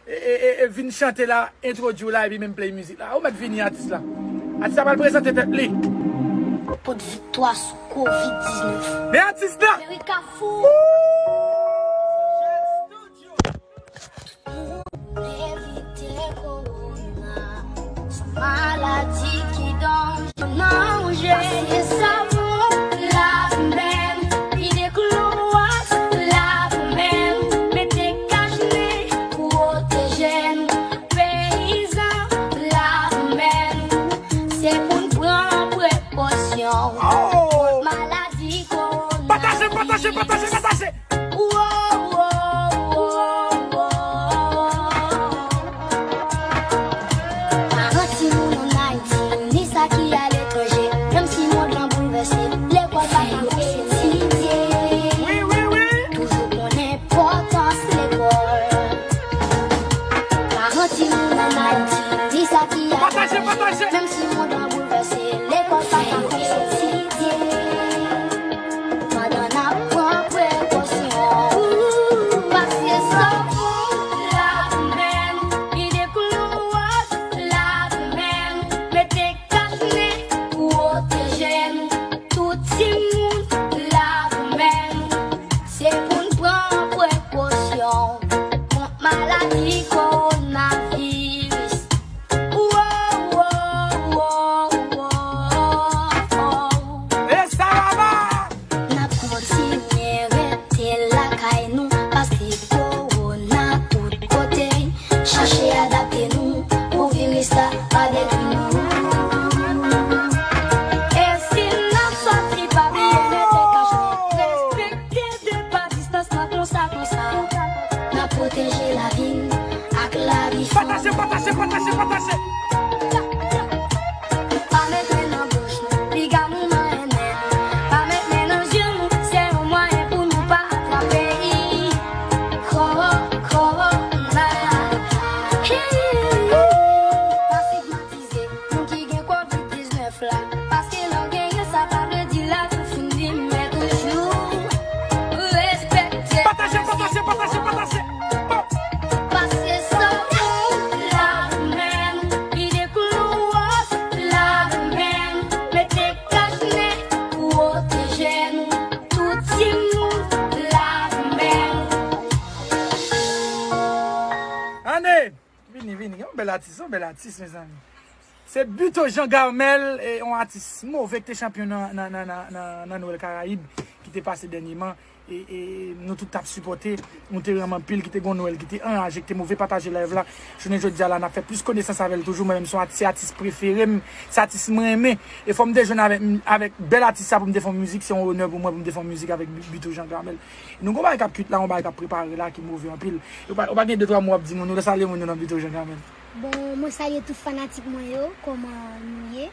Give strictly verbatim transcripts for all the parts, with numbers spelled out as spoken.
E, e, e, e vin chante la, entwodui w la, epi menm play mizik la. Ou mèt vini, atis la. Atis la pral prezante tèt li. Pot viktwa sou kovid diznèf. Men atis la! America Food. Evite kowona. Maladi ki danje nan manje. Pase savon, lave men, vide klowòks, lave men, mete kachnen, pwoteje n, peyizan, lave men, se pou n pran prekosyon kont maladi kowona. Pataje, pataje, pataje, pataje! Paran timoun ann Ayiti, ni sa ki aletranje, menm si mond lan boulvèse, lekòl pa ka fè etidye. Wi, wi, wi. Toujou konnen enpòtans lekòl. Paran timoun ann Ayiti, ni sa ki aletranje, pataje, pataje, menm si mond lan boulvèse, lekòl pa ka fè etidye. Pandan n ap pran prekosyon, pase savon, lave men, vide klowòks, lave men, mete kachnen, pwoteje n, tout timoun, lave men, se pou n pran prekosyon kont maladi kowonaviris. Wow, wow, wow, wow. E sa laba! N ap kontinye rete lakay nou, paske kowona tout kote. Chache adapte nou pou viris la pa detwi nou. E si n ap sòti, pa bliye mete kachnen, respekte de pa distans lan konsa, konsa. N ap pwoteje lavi n ak lavi fanmi. Pataje, pataje, pataje, pataje. Pa met men nan bouch nou, piga nou nan nen n. Pa met men nan zye nou, se yon mwayen pou nou pa atrape kowona. Pa stigmatize moun ki gen kovid diznèf la, paske lè w genyen sa pa vle di lavi w fini, men toujou respekte. Pataje, pataje, pataje, pataje. Pase savon, lave men, vide klowòks, lave men, mete kachnen, pwoteje nou, tout timoun, lave men. Ane! Vini, vini. Yon bèl atis, yon bèl atis, mezanmi. Se Buteau Jean Garmel, e, yon atis move ki te chanpyon nan, nan, nan, nan, nan, nan Nwèl Karayib ki te pase dènyèman. E, e nou tout t ap sipòte, nou te renmen anpil, ki te gon Nwèl ki te anraje, ki te move. Pataje live la. Jounen jodi a la, n ap fè plis konesans avè l toujou. Mwen menm, se yon atis, se atis prefere m, se atis mwen renmen. E fò m te jwenn avèk, avèk bèl atis sa pou m te fè yon mizik, se yon onè pou mwen pou m te fè yon mizik avèk Bi-, Buteau Jean Garmel. Nou gon bagay k ap kwit la, yon bagay k ap prepare la ki move anpil. Ou pa, ou pa gen de twa mo w ap di moun, ou salye moun yo nan Buteau Jean Garmel. Bon, mwen salye tout fanatik mwen yo, kòman nou ye?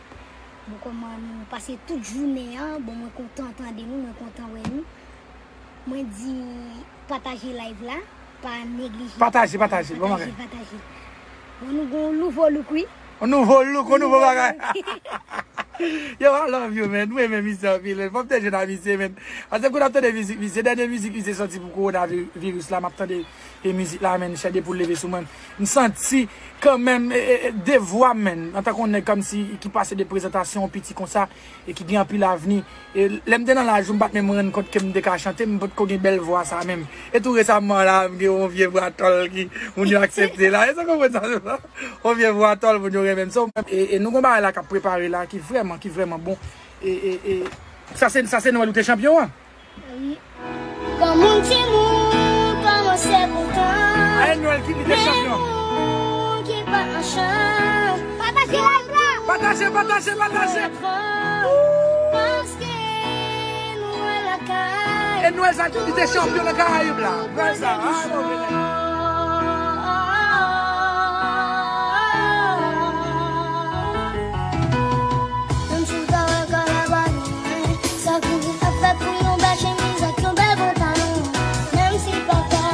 Bon, kòman nou pase tout jounen an? Bon, mwen kontan tande nou, mwen kontan wè nou. Mwen di pataje live la, pa neglije. Pataje, pataje, bon bagay. Pataje, pataje. Bon, nou gon nouvo look, wi. On nouvo look, on nouvo bagay. Yo, I love you, man. Mwen renmen misye anpil, man. Fò m te jwenn a misye, man. Paske kou n ap tande mizik misye, dènye mizik misye sòti pou kowona vi-, viris la, m ap tande e mizik la, man, chè de poul leve sou mwen. M santi kanmenm, e, e, e, de vwa, man, antanke yon nèg kòmsi ki pase de prezantasyon piti konsa e ki gen anpil avni. E lè m te nan laj ou, m pa t menm rann kont ke m te ka chante, m potko gen bèl vwa sa menm. E tou resaman la, m gen yon vye vwa tòl ki moun yo aksepte la. E sa konprann sa, yon vye vwa tòl moun yo renmen m. So, e, e nou gon bagay la k ap prepare la ki vrèman, ki vrèman bon. E, e, e sa se, sa se Nwèl ou te chanpyon an? Wi. Kòm moun timoun kòmanse kontan. Aye Nwèl ki li te chanpyon. Men moun ki pa an chan. Pataje live la. Pataje, pataje, pataje. Paske Nwèl lakay. E Nwèl sa ki li te chanpyon nan Karayib la. Nwèl sa, a, bon, bon. Menm si w ta wè kalabari mwen, sa kouri ap fèt pou yon bèl chemiz ak yon bèl pantalon. Menm si papa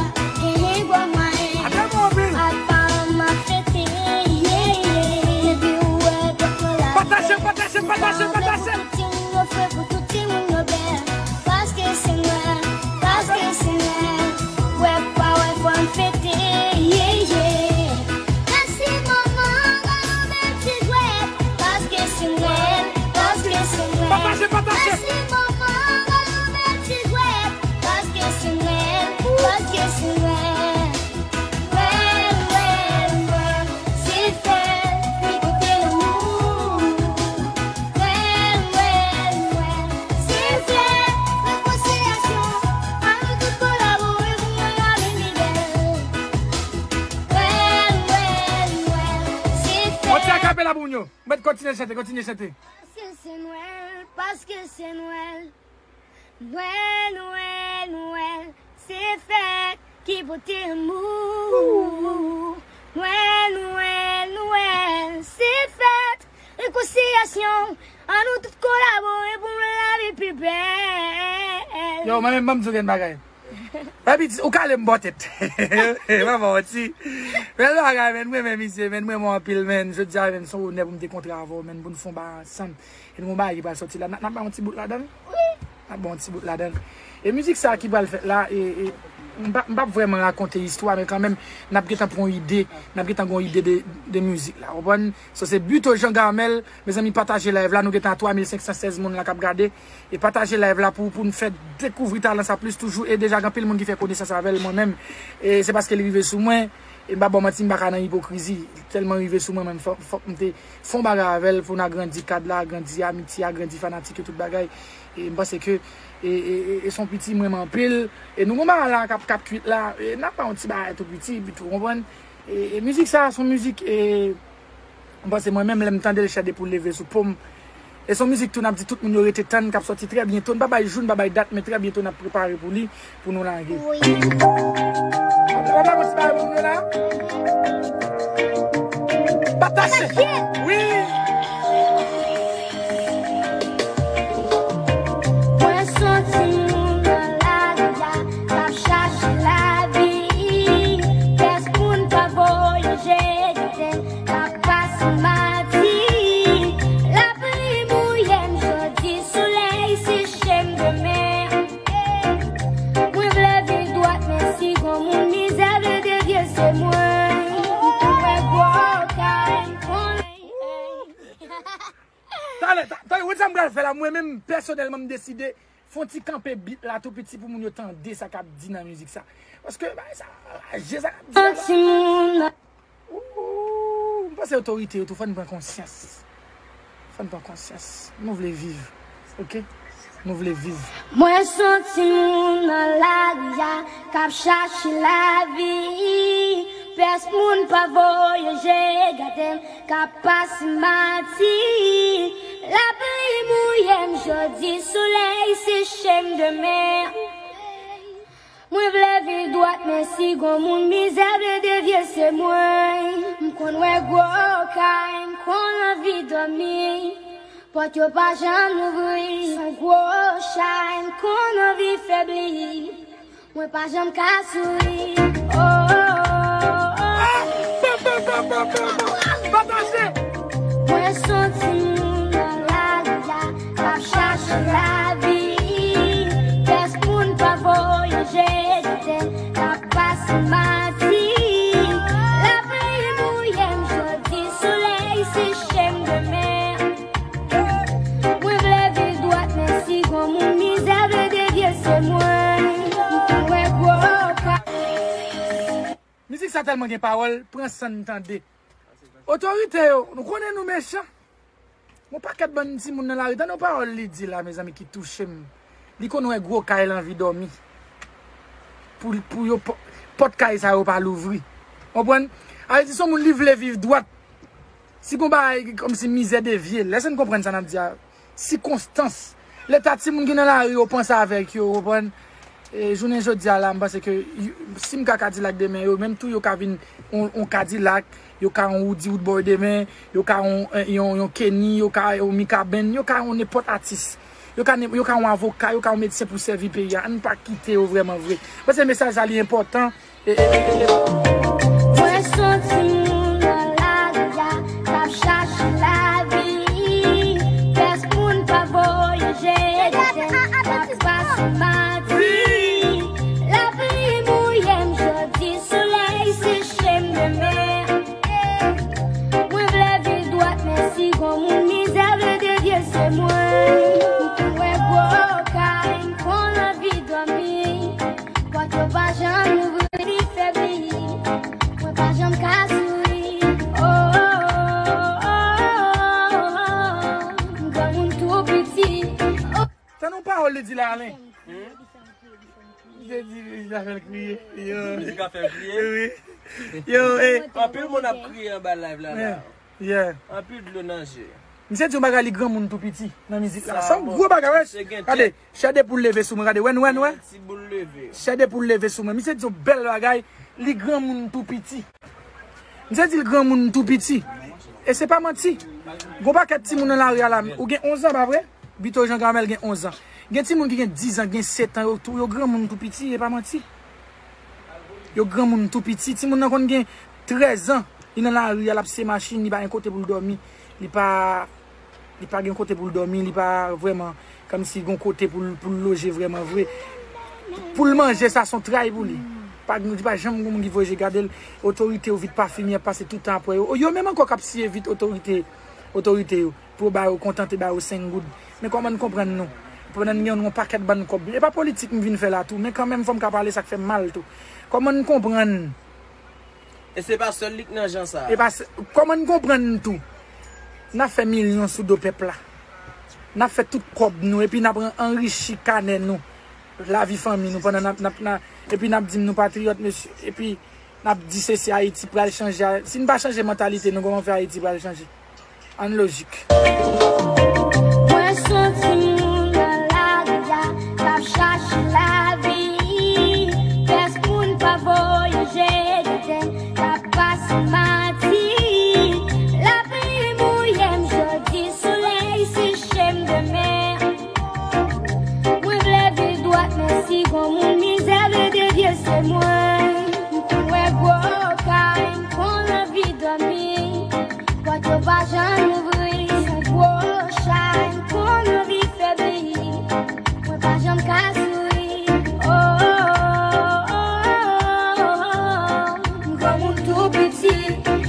genyen gwo mwayen, ak paran m ap fete, yeah, yeah. Depi w wè pèp mwen la. Pataje, pataje, pataje, pataje. Pou tout timoun yo fre, pou tout timoun yo bèl. Paske se Nwèl, paske se Nwèl. Wè pa wè, fò n fete. la pou moun yo. Mwen kontinye chante, kontinye chante. Paske se Nwèl, paske se Nwèl. Nwèl, Nwèl, Nwèl, se fèt ki pote lanmou. Nwèl, Nwèl, Nwèl, se fèt rekonsilyasyon. An nou tout kolabore pou nou lavi pi bèl. Yo, mwen menm, ban m di w yon bagay. Epi, ou kale m bò tèt. Mwen ba w ti. Bèl bagay, menn, mwen menm, misye, menn, mwen, mwen anpil, menn. Jodi a, menn, se yon onè pou m te kontre avè w, menn, pou n fè yon bagay ansanm. E nou gon bagay ki pral sòti la. N ap, n ap bay yon ti bout ladan l? Wi. N ap bay yon ti bout ladan l. E mizik sa ki pral fèt la, e, e, m p ap, m p ap vrèman rakonte istwa, men kanmenm, n ap gentan pran yon ide, n ap gentan gen yon ide de, de mizik la. Ou konprann? So, se Buteau Jean Gamel. Mezanmi, pataje live la. Nou gentan a twa mil senk san sèz moun la k ap gade. E pataje live la pou, pou n fè dekouvri talan sa plis toujou. E deja, gen anpil moun ki fè konesans avè l, mwen menm. E se paske li rive sou mwen. E m pa ba w manti, m pa ka nan ipokrizi. Li tèlman rive sou mwen, menm fòk, fòk m te fè yon bagay avè l pou n agrandi kad la, agrandi amitye, agrandi fanatik yo, tout bagay. E m panse ke, e, e, e, e se yon piti m renmen anpil. E nou gon bagay la k ap, k ap kwit la. E n ap bay yon ti bagay tou piti, epi tou, ou konprann? E, e mizik sa, se yon mizik, e, m panse mwen menm, lè m tande l, chè de poul leve sou po m. E se yon mizik tou, n ap di tout moun yo rete tann, k ap sòti trè byento. N pa bay jou, n pa bay dat, men trè byento, n ap prepare pou li, pou nou lage. Wi. Pataje. Pataje. Wi. Mwen se yon timoun nan lari a, k ap chache lavi. Pyès moun pa voye je gade m, k ap pase mati. Lapli mouye m jodi, solèy seche m demen. Mwen vle viv dwat, men si gon moun mizè vle devye, se mwen. M konn wè gwo kay, m konn. Talè, ta-, talè, ou wè sa m pral fè la, mwen menm, pèsonèlman, m deside fè yon ti kanpe beat la tou piti pou moun yo tande sa k ap di nan mizik sa. Paske, bagay sa, raje sa k ap di la. Yon timoun. Ooh, m panse otorite yo tou, fò n pran konsyans. Fò n pran konsyans. Nou vle viv. Oke? Nou vle viv. Mwen se yon timoun nan lari a, k ap chache lavi. Pyès moun pa voye je gade m, k ap pase mati. Lapli mouye m jodi, solèy seche m demen. Mwen vle viv dwat, men si gon moun mizè vle devye, se mwen. M konn wè gwo kay, m konn anvi dòmi. Pòt yo pa janm louvri, se yon gwo chay, m konn anvi febli. Mwen pa janm ka souri. Oh, oh, oh, oh. Pataje! Mwen se yon timoun nan lari a, k ap chache lavi. Pyès moun pa voye je gade m, k ap pase mati. Lapli mouye m jodi, solèy seche m demen. Mwen vle viv dwat, men si gon moun mizè vle devye, se mwen. M konn wè gwo kay. Mizik sa tèlman gen pawòl, pran san n tande. Otorite yo, nou konnen nou mechan. Yon pakèt bann timoun nan lari, tande yon pawòl li di la, mezanmi, ki touche m. Li konn wè gwo kay, l anvi dòmi. Pou, pou yo, pò-, pòt kay sa yo pa louvri. Konprann? A vle di, se yon moun li vle viv dwat. Si gon bagay kòmsi mizè devye l, èske n konprann sa n ap di a? Sikonstans. Leta timoun ki nan lari yo panse avèk yo, ou konprann? E, jounen jodi a la, m panse ke y-, si m ka Kadilak demen, yo menm tou yo ka vin on, on Kadilak, yo ka on Woody Woodboy demen, yo ka on, yon, yon Kenny, yo ka on Mikaben, yo ka on nenpòt atis. Yo ka, yo ka on avoka, yo ka on medsen pou sèvi peyi a. Ann pa kite yo vrèman vre. M panse mesaj la li enpòtan. Mwen se yon timoun nan lari a, k ap chache lavi. Pyès moun pa voye je gade m, k ap pase mati. Lapli mouye m jodi, solèy seche m demen. Mwen vle viv dwat, men si gon moun mizè vle devye, se mwen. M konn wè gwo kay, m konn anvi dòmi. Pòt yo pa janm louvri, li febli. Mwen pa janm ka souri. Oh, oh, oh, oh, oh. M granmoun tou piti. Oh. Tande yon pawòl li di la, Alen. Hmm? Li di, li fè l kriye. Yo. Mizik la fè l kriye? Wi. Yo, eh. Anpil moun ap kriye anba live la, la. Yeah. Yeah. Anpil dlo nan je. Misye di yon bagay, li granmoun tou piti nan mizik la. Sa yon gwo bagay, wè. Gade, chè de poul leve sou mwen, gade, wè, wè, wè. Ti boul leve. Chè de poul leve sou mwen. Misye di yon bèl bagay, li granmoun tou piti. Misye di l granmoun tou piti. E se pa manti. Gon pakèt timoun nan lari a la, ou gen onz an, pa vre? Bito Jean Gamel gen onz an. Gen timoun ki gen diz an, gen sèt an, yo tou, yo granmoun tou piti, e pa manti. Yo granmoun tou piti. Timoun nan konn gen trèz an, li nan lari a, l ap siye machin, li pa gen kote pou l dòmi. Li pa, li pa gen kote pou l dòmi, li pa vrèman kòmsi gon kote pou l, pou l loje vrèman vre. Pou l manje, sa se yon tray pou li. Pa, li pa janm gon moun ki voye je gade l. Otorite yo, Vit Pafimi ap pase tout tan apre yo. Yo menm ankò k ap siye Vit otorite, otorite yo. Pou yo ba yo kontante, ba yo senk goud. Men kòman n konprann nou? Pandan n gen yon pakèt bann kòb. E pa politik m vin fè la tou, men kanmenm fò m ka pale sa k fè m mal tou. Kòman n konprann? E se pa sèl li k nan jan sa a. E pa s-, kòman n konprann tou? N ap fè milyon sou do pèp la. N ap fè tout kòb nou, epi n ap an-, anrichi kanè nou, lavi fanmi nou, pandan n ap, n ap, n ap, epi n ap di m nou patriyòt, mesye. Epi n ap di se, se Ayiti pral chanje. Si n pa chanje mantalite nou, kòman fè Ayiti pral chanje? Ann lojik. Mwen se yon timoun nan lari a, k ap chache lavi. Pès moun pa voye je, k ap pase mati. Lapli mouye m jodi, solèy seche m demen. Mwen vle viv dwat, men si gon moun mizè vle devye, se mwen. M konn wè gwo kay, m konn anvi dòmi. Pòt yo pa janm ouvri, se gwo chay, m konn anvi fè bri. Mwen pa janm ka souri. Oh, oh, oh, oh, oh, oh. M granmoun tou piti.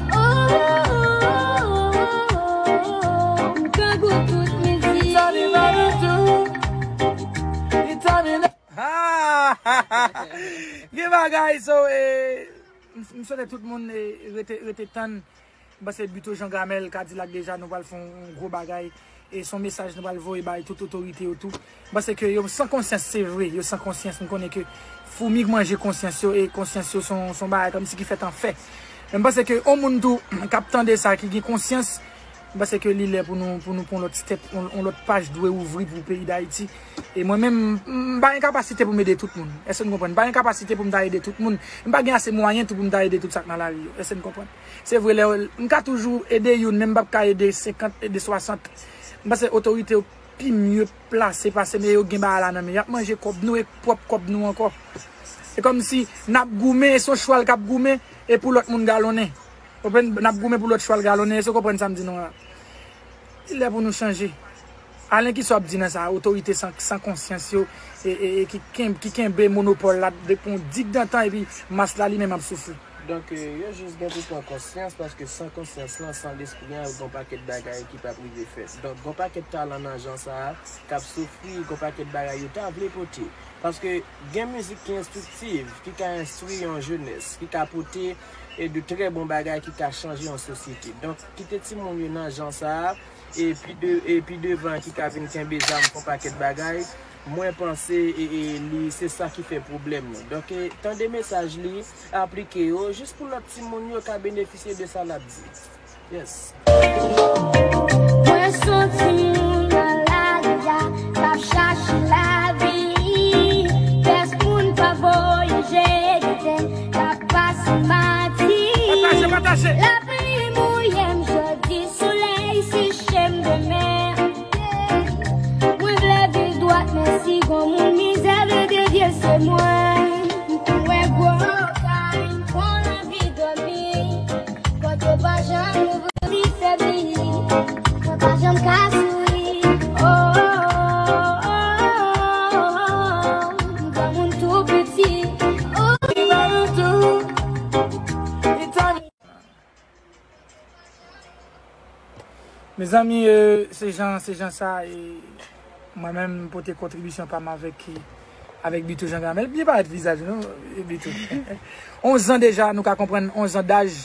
Oh, oh, oh, oh, oh, oh. M grangou tout midi. Ah! Gen bagay, so, eh, m, m swete tout moun, eh, rete, rete tann. M panse Bito Jean Gamel, Kadilak deja, nou pral fè yon, yon gwo bagay. E se yon mesaj nou pral voye bay tout otorite yo tou. M panse ke yo san konsyans, se vre, yo san konsyans. M konnen ke foumi k manje konsyans yo, e konsyans yo se yon, se yon bagay kòmsi ki fèt an fè. Men m panse ke yon moun tou k ap tande sa, ki gen konsyans, m panse ke li lè pou nou, pou nou pran yon lòt step, yon, yon lòt paj dwe ouvri pou peyi Dayiti. E mwen menm, m, m pa gen kapasite pou m ede tout moun. Èske n konprann? M pa gen kapasite pou m ta ede tout moun. M pa gen ase mwayen tou pou m ta ede tout sa k nan lari yo. Èske n konprann? Se vre, lè m ka toujou ede youn, men m p ap ka ede senkant, ede swasant. M panse otorite yo pi mye plase pase m, e yo gen bagay la nan men. Y ap manje kòb nou e pwòp kòb nou ankò. Se kòmsi n ap goumen, e se yon chwal k ap goumen, e pou lòt moun galonnen. Konprann? N ap goumen pou lòt chwal galonnen, èske w konprann sa m di nou an la? Li lè pou nou chanje. Alen, kisa w ap di nan sa, otorite san, san konsyans yo, e, e, e ki ken-, ki kenbe monopòl la depi yon digdantan, epi mas la li menm ap soufri? Donk, eh, yo jis gen pou pran konsyans, paske san konsyans lan, san lespri an, gon pakèt bagay ki p ap rive fèt. Donk, gon pakèt talan nan jan sa a, k ap soufri, gon pakèt bagay yo ta vle pote. Paske gen mizik ki enstriktiv, ki ka enstwi yon jenès, ki ka pote, eh, de trè bon bagay, ki ka chanje yon sosyete. Donk, kite timoun yo nan jan sa a, e pi de, e pi devan ki ka vin kenbe zam pou pakèt bagay, mwen panse, e, e, li, se sa ki fè pwoblèm nou. Donk, e, tande mesaj li, aplike yo, jis pou lòt timoun yo ka benefisye de sa l ap di. Yes. Mwen se yon timoun nan lari a, k ap chache lavi. Pès moun pa voye je, k ap pase mati. Pataje, pataje. Lapli mouye m jodi, solèy seche m demen. Mwen vle viv dwat, men si gon moun mizè vle devye, se mwen. M konn wè gwo kay, m konn anvi dòmi. Pòt yo pa janm ouvri, fè bri. Mwen pa janm ka souri. Oh, oh, oh, oh, oh. M granmoun tou piti. Oh. Mezanmi, euh, se jan, se jan sa, e mwen menm, m pote kontribisyon pa m avèk, avèk Bito Jean Gamel. Byen parèt vizaj ou, non, Bito. Onz an deja, nou ka konprann, onz an daj.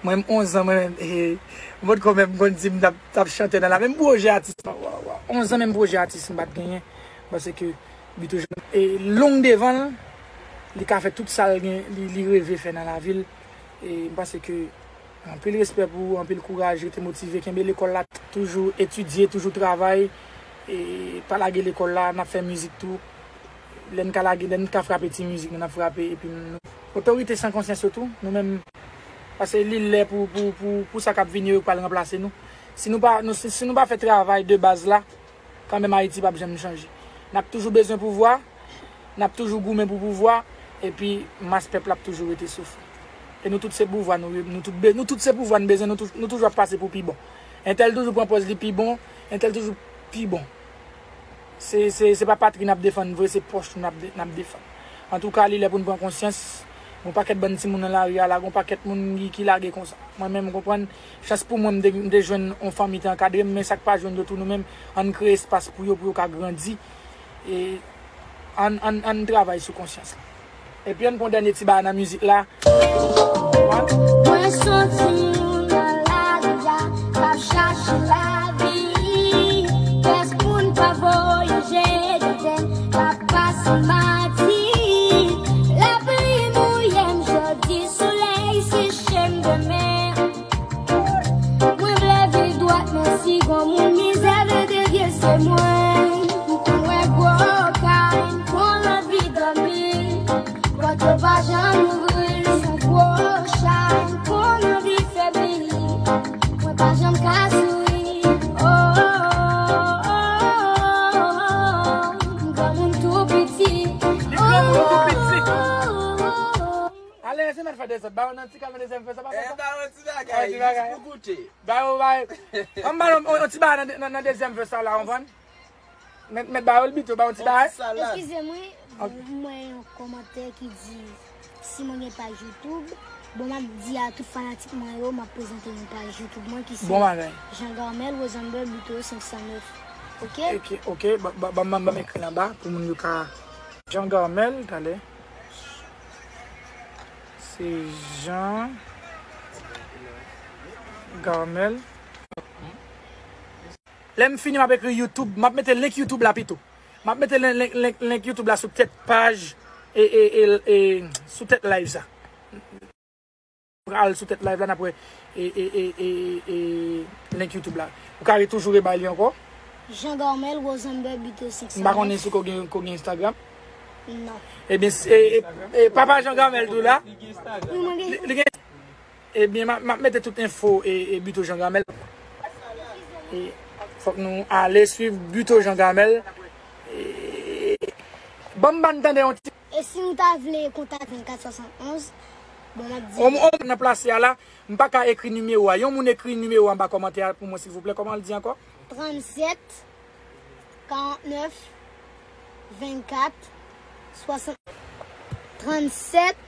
Mwen menm, onz an, mwen menm, e, m potko menm konn di m t ap, t ap chante nan la. Menm pwojè atis, wa, wa, wa. Onz an, menm pwojè atis, m pa t genyen. Paske Bito Jean, e, long devan l, li ka fè tout sa l gen, li, li reve fè nan lavi l. E m panse ke Anpil respè pou ou, anpil kouraj, rete motive, kenbe lekòl la, toujou etidye, toujou travay, e pa lage lekòl la, n ap fè mizik tou. Lè n ka lage, lè n ka frape ti mizik, nou n ap frape, epi nou, otorite san konsyans yo tou, nou menm, paske li lè pou, pou, pou, pou sa k ap vini yo pral ranplase nou. Si nou pa, nou, si, si nou pa fè travay de baz la, kanmenm Ayiti p ap janm chanje. N ap toujou bezwen pouvwa, n ap toujou goumen pou pouvwa, epi mas pèp la ap toujou rete soufri. E nou tout se pouvwa, nou, nou tout, be- nou tout se pouvwa, nou bezwen, nou, tou- nou toujou ap pase pou pi bon. Entèl toujou pran pòz li pi bon, entèl toujou pi bon. Se, se, se pa patri n ap defann vre, se pòch nou n ap, de- n ap defann. Antouka, li lè pou n pran konsyans. Gon pakèt bann timoun nan lari a la, gon pakèt moun ki, ki lage konsa. Mwen menm, konprann, chans pou mwen, m te, m te jwenn yon fanmi te ankadre m, men sa k pa jwenn yo tou, nou menm, ann kreye espas pou yo, pou yo ka grandi. E ann, ann, ann travay sou konsyans la. Epi ann pran dènye ti bagay nan mizik la. Mwen se yon timoun nan lari a, k ap chache lavi. Pyès moun pa voye je de tè, k ap pase mati. Lapli mouye m jodi, solèy seche m demen. Mwen vle viv dwat, men si gon moun mizè vle devye, se mwen. M konn wè gwo kay, m konn anvi dòmi. Pòt yo pa janm ouvri, sou gwo chay, m konn anvi febli. Mwen pa janm ka souri. Oh, oh, oh, oh, oh. M granmoun tou piti. Li granmoun tou piti. Oh, oh, oh, oh. Ale, se mèt fè dezòd. Ba yo nan ti kal nan dezyèm fè sa, pa fè sa. Ba yo ti bagay, jis pou goute. Ba yo, ba yo. An ba yo, yon ti bagay nan, nan, nan dezyèm fè sa la, ou konprann? Mèt, mèt ba yo l bito, ba yo ti bagay. Eskize mwen, bon, m wè yon kòmantè ki di si mwen gen paj YouTube. Bon, m ap di a tout fanatik mwen yo, m ap prezante yon paj YouTube mwen ki se Bon bagay. Jean Garmel Rosenberg Buteau senk san nèf. Ok? Ok, ok, ba, ba, ba, ba, ba m ekri l anba pou moun yo ka Jean Garmel, talè. Se Jean Garmel. Lè m fini, m ap ekri YouTube. M ap mete link YouTube la pito. M ap mete link, link, link, link YouTube la sou tèt paj e, e, e, e sou tèt live sa. Al sou tèt live la, n ap wè e, e, e, e, e link YouTube la. Ou ka re toujou rebay li ankò. Jean Garmel Rosenberg Buteau senk san nèf. M pa konnen si ko gen, ko gen Instagram. Non. Ebyen, s- e, e, e, papa Jean Garmel tou la. Wi, mwen gen. Li, li gen Ebyen, m ap, m ap mete tout enfo e, e Buteau Jean Garmel. E fòk nou ale swiv Buteau Jean Garmel. E, ban m, ban m tande yon ti E si nou ta vle kontakte vennkat swasannonz, bon, m ap di On, on nan plase a la, m pa ka ekri nimewo a. Yon moun ekri nimewo anba kòmantè a pou mwen, silvouplè. Kòman l di ankò? Trannsèt, karantnèf, vennkat, swasant, trannsèt,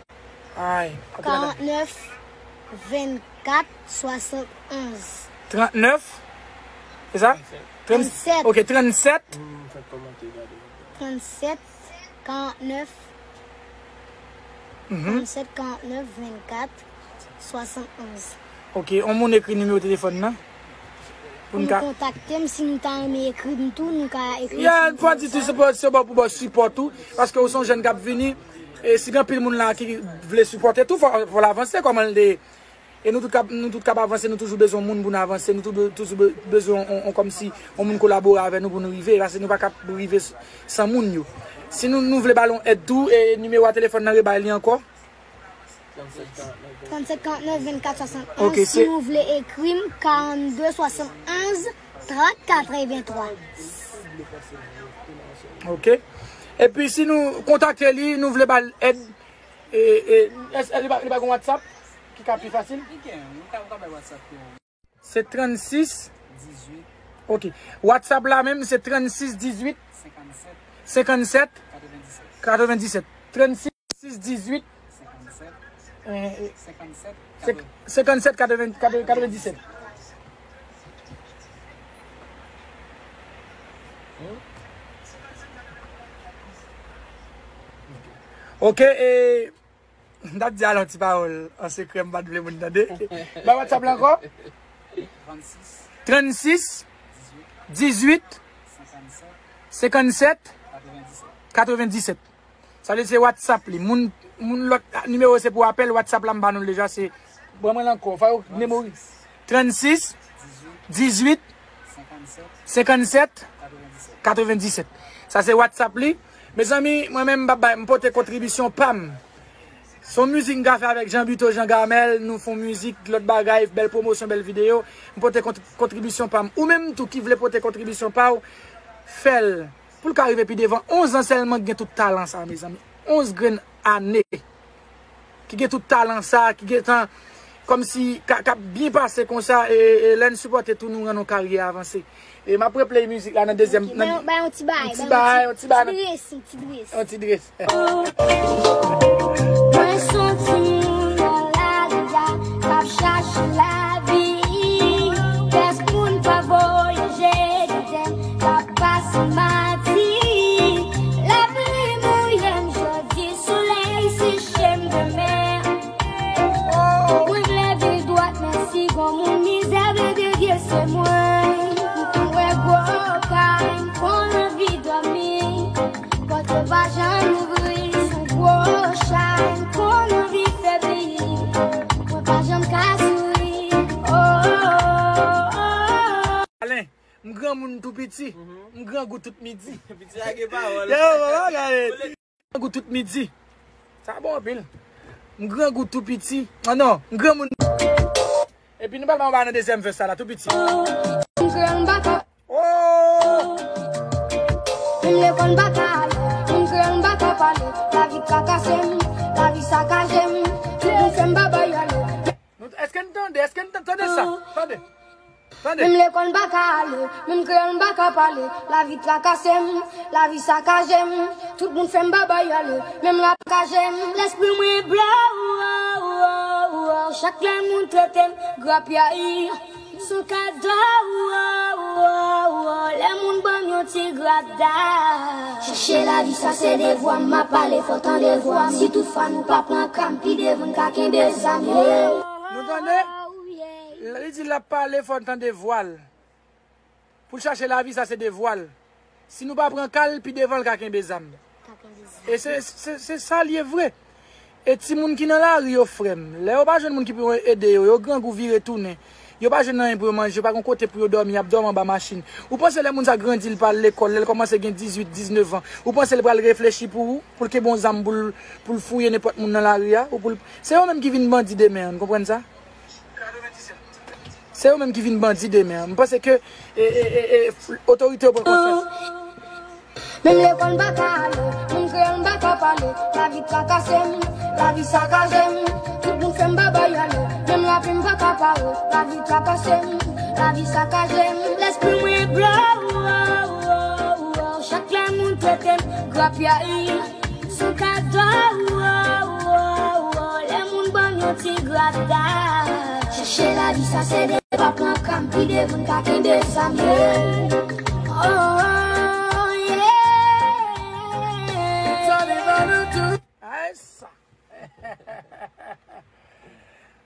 Ay, ok, madam. karantnèf, vennkat, swasannonz. Trannèf? Se sa? Trann- Trannsèt. Ok, trannsèt. Trannsèt, karantnèf, Mhm. trannsèt, karantnèf, vennkat, swasannonz. Ok, on moun ekri nimewo telefòn nan? Pou Pou n nou ka kontakte m, si nou ta renmen ekri m tou, nou ka ekri m Ya, sou fò di tou, se pou, se bon pou bon sipò tou, paske ou se yon jèn k ap vini, e si gen anpil moun la ki vle sipòte tou, fò, fò l avanse kòman l te. E nou tout k ap, nou tout k ap avanse, nou toujou bezwen moun pou n avanse, nou tou be- toujou be- bezwen on, on, kòmsi, on moun kolabore avè nou pou nou rive, paske nou pa ka rive s- san moun yo. Si nou, nou vle ba l on èd tou, e nimewo a telefòn nan, rebay li ankò. Trannsèt, karantnèf, vennkat, swasannonz. Ok, si se nou vle ekri m, karannde, swasannonz, trant, katrevenntwa. Ok. Epi si nou kontakte li, nou vle ba l èd, e, e, èske li pa, li pa gen WhatsApp ki ka pi fasil? Li gen, ou ka, ou ka bay WhatsApp yo. Se trannsis. Dizwit. Ok. WhatsApp la menm, se trannsis dizwit. Senkannsèt. Senkannsèt. Katrevendisèt. Katrevendisèt. Trannsis dizwit. Senkannsèt. Eh, eh, Senkannsèt. Sek- Senkannsèt, katreven- katrevendisèt. Ok, e M t ap di al yon ti pawòl an sekrè, m pa t vle moun tande. Ba WhatsApp la ankò. Trannsis. Trannsis. Dizwit. Senkannsèt. Senkannsèt. Katrevendisèt. Katrevendisèt. Sa vle di se WhatsApp li. Moun, moun lòt nimewo se pou apèl, WhatsApp la m ba nou l deja, se Ban mwen l ankò. Fò yo memori. Trannsis, dizuit, senkannsèt, katrevenndisèt. Sa se WhatsApp li. Mezanmi, mwen menm, m ap bay, m pote kontribisyon pa m. Se yon mizik m ka fè avèk Jean Buteau, Jean Gamel, nou fè yon mizik, lòt bagay, bèl pwomosyon, bèl videyo. M pote kont-, kontribisyon pa m. Ou menm tou ki vle pote kontribisyon pa w, fè l. Pou l ka rive pi devan, onz an sèlman ki gen tout talan sa, mezanmi. Onz grenn ane. Ki gen tout talan sa, ki gentan kòmsi ka, k ap byen pase konsa, e, e lè n sipòte tou, nou rann yon karyè avanse. E m ap replay mizik la nan dezyèm, ok, nan bay yon, bay yon ti bagay, yon ti bay bagay, yon ti bagay, ti dressing, ti dressing. Yon ti dressing. Mwen se yon timoun nan lari a, k ap chache lavi. Pèsonn pa voye je dedan m, k ap pase mati. Lapli mouye m jodi, solèy seche m demen. Mwen vle viv dwat, men si gon moun mizè vle devye, se mwen. M konn wè gwo kay, m konn anvi dòmi. Pòt yo pa janm louvri, sou gwo chay, m konn anvi febli. Mwen pa janm ka souri. Oh, oh, oh, oh. Alen, m granmoun tou piti. Mhm. M grangou tout midi. Piti a gen pawòl. Yo, papa, gade. Grangou tout midi. Sa bon anpil. M grangou tou piti. Ah non, m granmoun. Epi nou pral ba nan dezyèm vès sa la, tou piti. M kreyòl m pa ka. Oh! Menm lekòl m pa ka ale. M kreyòl m pa ka pale. Lavi trakase m, lavi sakaje m. Tout moun fè m babay ale. Nou, èske n tande? Èske n tan-, tande sa? Tande. Tande. Menm lekòl m pa ka ale, menm kreyòl m pa ka pale. Lavi trakase m, lavi sakaje m. Tout moun fè m babay ale, menm la sakaje m. Lespri mwen blow, oh, oh, oh. Chak lè moun trete m grapyay, se yon kado, oh, oh, oh. Lè moun ban m yon ti grada. Chèche lavi sa se devwa m, m ap pale fò tande vwa m. Si tout fwa nou pa pran ka m, pi devan n ka kenbe zam yo. Nou tande? Li di l ap pale fò n tande vwa l. Pou l chache lavi, sa se devwa l. Si nou pa pran ka l, pi devan l ka kenbe zam. Ka kenbe zam. E se, se, se sa l ye vre. E timoun ki nan lari yo, frè m, lè yo pa jwenn moun ki pou ede yo, yo grangou vire tounen. Yo pa jwenn anyen pou yo manje, yo pa gen kote pou yo dòmi, y ap dòmi anba machin. Ou panse lè moun sa grandi, l pa al lekòl, lè l kòmanse gen dizuit, diznèf an, ou panse l pral reflechi pou ou, pou l kenbe yon zam, pou l, pou l fouye nenpòt moun nan lari a, ou pou l, se yo menm ki vin bandi demen an, n konprann sa? Se yo menm ki vin bandi demen an. M panse ke, e, e, e, e, otorite yo pran konsyans. Menm lekòl m pa ka ale, menm kreyòl m pa ka pale. Lavi trakase m, lavi sakaje m. Tout moun fè m babay ale, menm lapli m pa ka pare. Lavi trakase m, lavi sakaje m. Lespri mwen blow, oh, oh, oh, oh. Chak lè moun trete m grapyay. Sou kado, oh, oh, oh, lè moun ban m yon ti grada. Chèche lavi sa se de pa pran ka m, pi devan n ka kenbe zam yo. Oh, oh, yeah. Ay sa.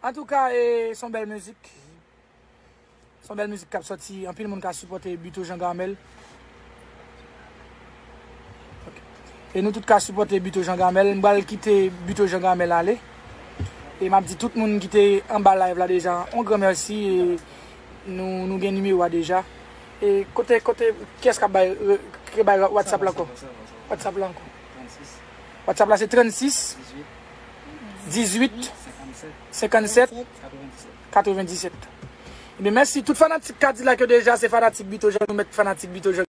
Antouka, e, se yon bèl mizik. Se yon bèl mizik k ap sòti. Anpil moun ka sipòte Buteau Jean Gamel. Ok. E nou tout ka sipòte Buteau Jean Gamel. M pral kite Buteau Jean Gamel ale. E m ap di tout moun ki te anba live la deja, yon gran mèsi. E nou, nou gen nimewo a deja. E kote, kote, kiyès k ap bay, ki bay WhatsApp la ankò? WhatsApp la ankò. WhatsApp la se trannsis, dizuit, senkannsèt, katrevenndisèt. Ebyen, mèsi tout fanatik Kadilak yo deja, se fanatik Buteau Jean, nou mèt fanatik Buteau Jean.